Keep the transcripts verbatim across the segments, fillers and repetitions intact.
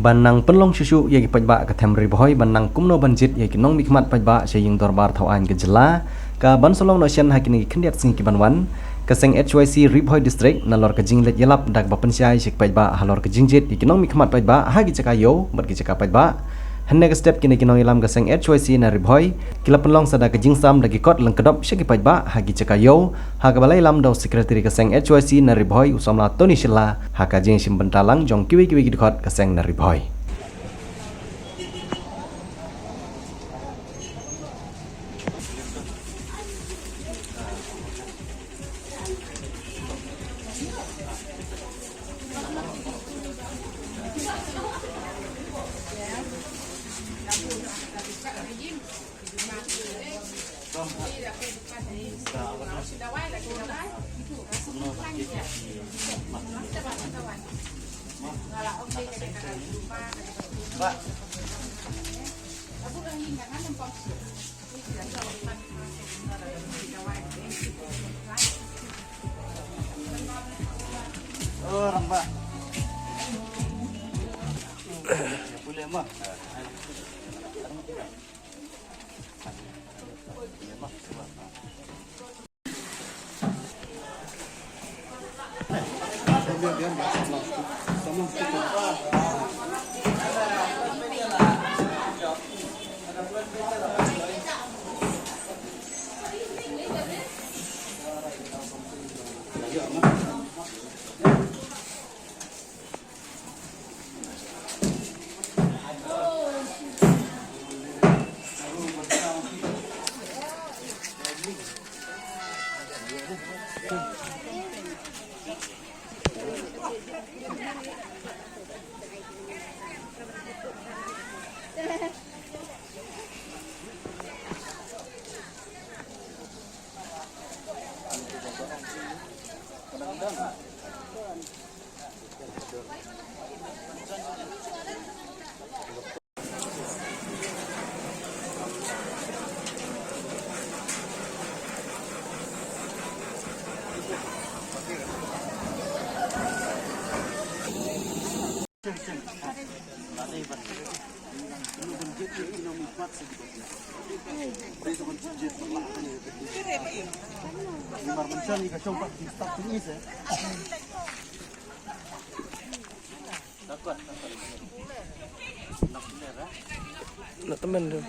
Ban nang pynlong shuh shuh ïa ki paidbah ka them Ri Bhoi ban nang kumno ban jied ïa ki nongmihkhmat paidbah sha ïing dorbar thaw aiñ ka jylla, ka ban sa long noh shen ha kine ki khyndiat sngi ki ban wan, ka seng H Y C Ri Bhoi District nalor ka jingleit ïalap da kaba pynshai sha ki paidbah halor ka jingjied ïa ki nongmihkhmat paidbah ha ki jaka ïew bad ki jaka paidbah. Hynne ka step kine ki nongïalam ka seng H Y C na Ri Bhoi ki la pynlong sa da ka jingsam da ki kot lyngkdop sha ki paidbah ha ki jaka ïew, ha kaba la ïalam da u Secretary ka seng H Y C na Ri Bhoi u samla Tony Shylla ha ka jingïashim bynta lang jong kiwei kiwei ki dkhot ka seng na Ri Bhoi. Na temen tu.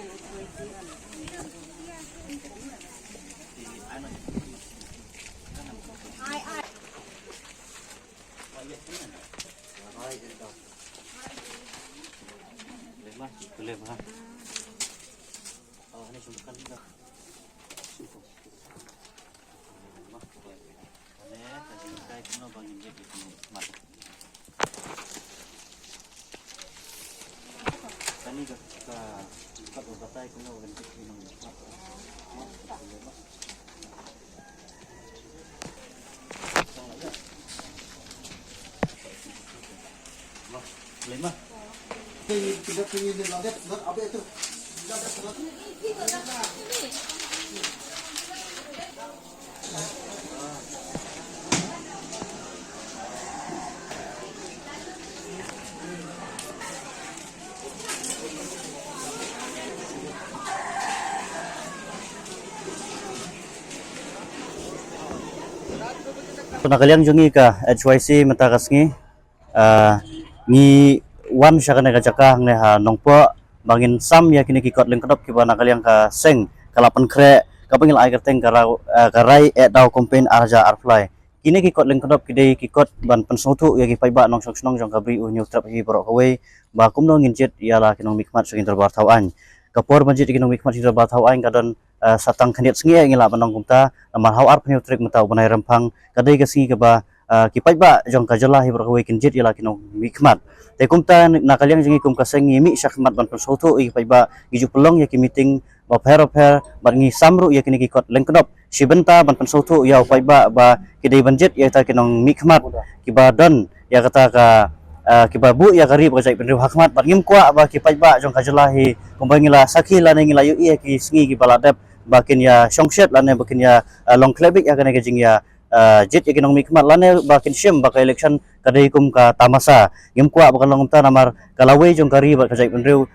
Na ka liang jong ngi ka H Y C mynta ka sngi, ah, ngi wan sha kane ka jaka hangne ha Nongpoh ba ngin sam ïa kine ki kot lyngkdop kiba na ka liang ka seng ka la pynkhreh kaba ngi la ai kyrteng ka ra-, ah, ka Rai Eh Daw Campaign ar hajar arphew lai. Kine ki kot lyngkdop ki dei ki kot ban pynsngewthuh ïa ki paidbah nongshong shnong jong ka Bri U Hynñiewtrep hi baroh kawei ba kumno ngin jied ïa la ki nongmihkhmat sha ki dorbar thaw aiñ. Ka por ban jied ïa ki nongmihkhmat sha ki dorbar thaw aiñ ka don, eh, sa tang khyndiat sngi eh ngi lah ban ong kumta, namar ha u arphew hynñiew tarik mynta u bnai Rymphang ka dei ka sngi kaba, eh, ki paidbah jong ka jylla hi baroh kawei kin jied ïa la ki nongmihkhmat. Te kumta na ka liang jong ngi kum ka seng ngi mih shakhmat ban pynsngewthuh ïa ki paidbah, ngi ju pynlong ïa ki meeting bapher bapher bad ngi sam ruh ïa kine ki kot lyngkdop shi bynta ban pynsngewthuh ïa u paidbah ba ki dei ban jied ïa kita ki nongmihkhmat kiba don ïa kata ka, ah, kiba buh ïa ka ri bad ka jaitbynriew ha khmat bad ngim kwah ba ki paidbah jong ka jylla hi kumba ngi la sakhi lane ngi la ïohi ïa ki sngi kiba la dep ba kin ïa shongshit lane ba kin ïa, ah, long khleh beit ïa kane ka jingïa ah, jied ïa ki nongmihkhmat lane ba kin shim ba ka election ka dei kum ka tamasa. Ngim kwah ba kan long kumta namar ka lawei jong ka ri bad ka jaitbynriew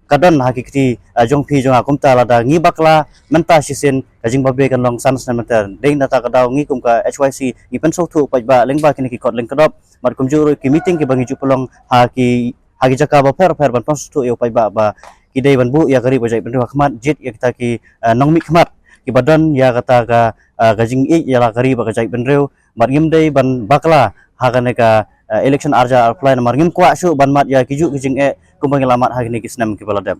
ka don ha ki kti, ah, jong phi jong nga. Kumta lada ngi bakla mynta shisien ka jingbabe kan long san snem mynta. Dei na kata ka daw ngi kum ka H Y C ngi pynsngewthuh paidbah lyngba kine ki kot lyngkdop bad kumjuh ruh ki meeting kiba ngi ju pynlong ha ki ha ki jaka bapher bapher ban pynsngewthuh ïa u paidbah ba ki dei ban buh ïa ka ri bad ka jaitbynriew ha khmat, jied ïa kita ki, ah, nongmihkhmat kiba don ïa kata ka, ah, ka jingïeit ïa la ka ri bad ka jaitbynriew. Bad ngim dei ban bakla ha kane ka, ah, election ar hajar arphew lai namar ngim kwah shuh ban mad ïa kijuh ki jingeh kumba ngi la mad ha kine ki snem kiba la dep.